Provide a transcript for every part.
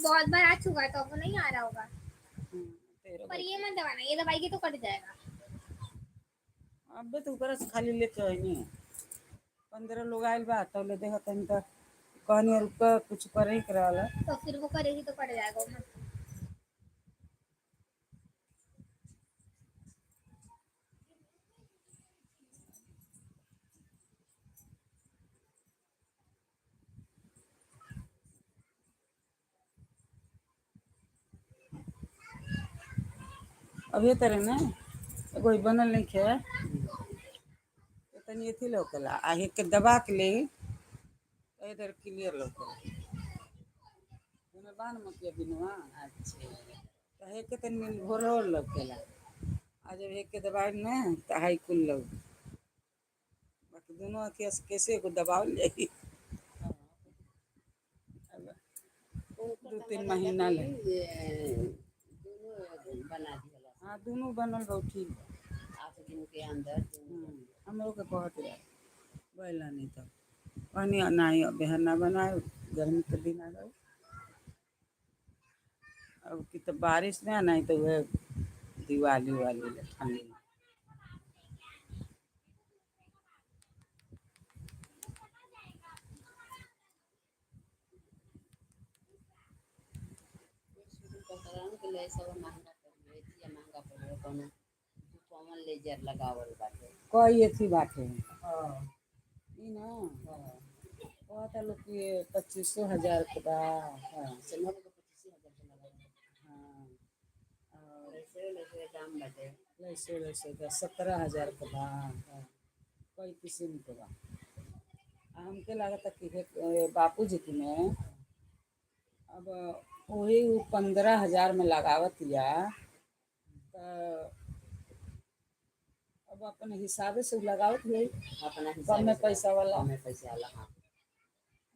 बहुत बार आ चुका है तो अब वो नहीं आ रहा होगा। तेरह पर ये मत दबाना, ये दबाएगी तो कट जाएगा। अबे तो ऊपर से खाली लेके आइनी। 15 लोग आइल बा तब ले देखत हन त कहनी रुक कुछ करे के रहल। तो फिर वो करेगी तो कट जाएगा वो मत। अभी तरह ना एगो ई बनल नहीं खे तो तनी एथी लौकला आ एक के दबा के ले तो इधर क्लियर लौकला। एमे बान मतिया बिनवा। अच्छा। तो एक के तनी भोर लौकेला आ जब एक के दबाए न तो हाई कुल लौक बाकी दोनों अथिया से कैसे एगो दबावल जाई। अब ओकर दू त तीन हमरा महीना लगे ले। जे दुनो बना दिहला। हाँ दोनों बनल बा ठीक बा। 8 दिन के अंदर दुनो बन गइल। हमरो के कहत रहे बैला नहीं तो कहनी नहीं अब ना बनाए, गर्मी के दिन आ गए। अब की तो बारिश में नहीं तो वह दिवाली वाली ले ठंडी में। के लैसवा महंगा पड़ गइल, महंगा पड़ गइल कौनो कॉमन लेजर लगावल बाटे। कई एथी बाटे। हाँ। ई ना हाँ। कहता लोग कि 2500 हजार के बा। हाँ, सोनवा के 25,000 के लगल। हाँ और लैसे लैसे दाम बाटे। लैसे वैसे का 17,000 के बा। हाँ। कई किस्म के बा। आ हमके लागता कि बापूजी के में अब वही उ 15,000 में लगावतिया त अब अपन हिसाबे से उ लगावत होई। अपना हिसाब कमे से पैसा वाला। कमे पैसा वाला, हाँ।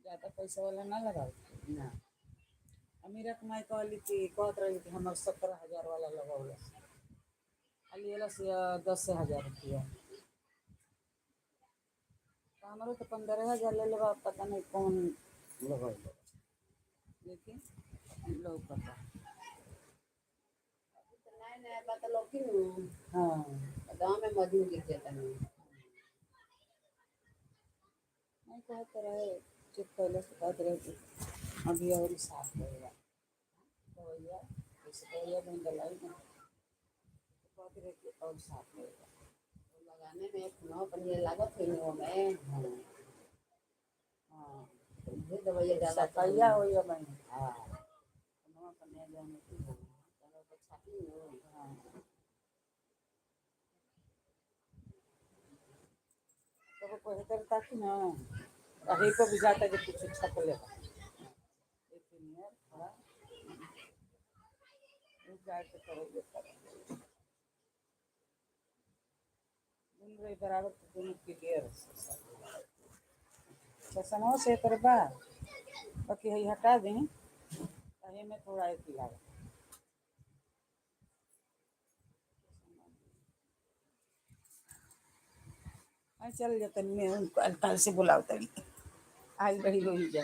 ज्यादा पैसा वाला ना लगावत। ना। अमीरा के माई कहली कि कहत रही कि हमर 17,000 वाला लगौलस आ लिहलस 10,000 रुपया। तो हमरो तो 15,000 ले लेबा, पता नहीं कौन लगौले, लेकिन लौकता। अभी तो नया नया बात लौकी नु। हाँ। गाँव में मजनू गिर जाता नु। नहीं कहत रहे चेक पहले से कहत रहे कि अभी और साफ होएगा दवैया, जैसे दवैया में डलाई ना तो कहत रहे कि और साफ होएगा। तो लगाने में खुनवा पनिया लागत होई नु ओमे। हाँ हाँ। तो उहे दवाइया डाला। सफाइया होई अब। हाँ। नवा पनिया जाने की। हाँ, तब ओके छापी नु। हाँ तो कोई करता कि ना अही को भी जाता कि कुछ छपले बा। एक नियर थोड़ा रुक जाए तो करोगे दोनों रही बराबर तो दोनों क्लियर। चश्मा से तर बा बाकी है हटा दें तहे में थोड़ा एक लगा। आई चल जाता मैं उनको कल से बुलाओ तड़ी आइल बड़ी हो जा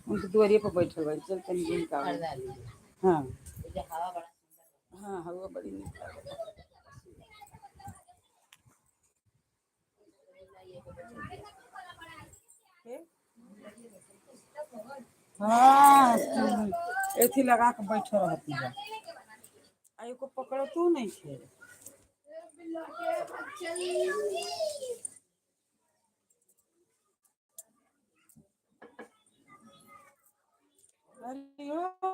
उनके दुआरिये पर बैठल बाड़ी, चल तनी घूम के आवे। खरीदा लीजिए। हाँ। ये हवा बड़ा सुंदर। हाँ हवा बड़ी निक लागत। हाँ एथी लगा के बैठल रहती है आ एको पकड़ तू नहीं खे। अरे ओ।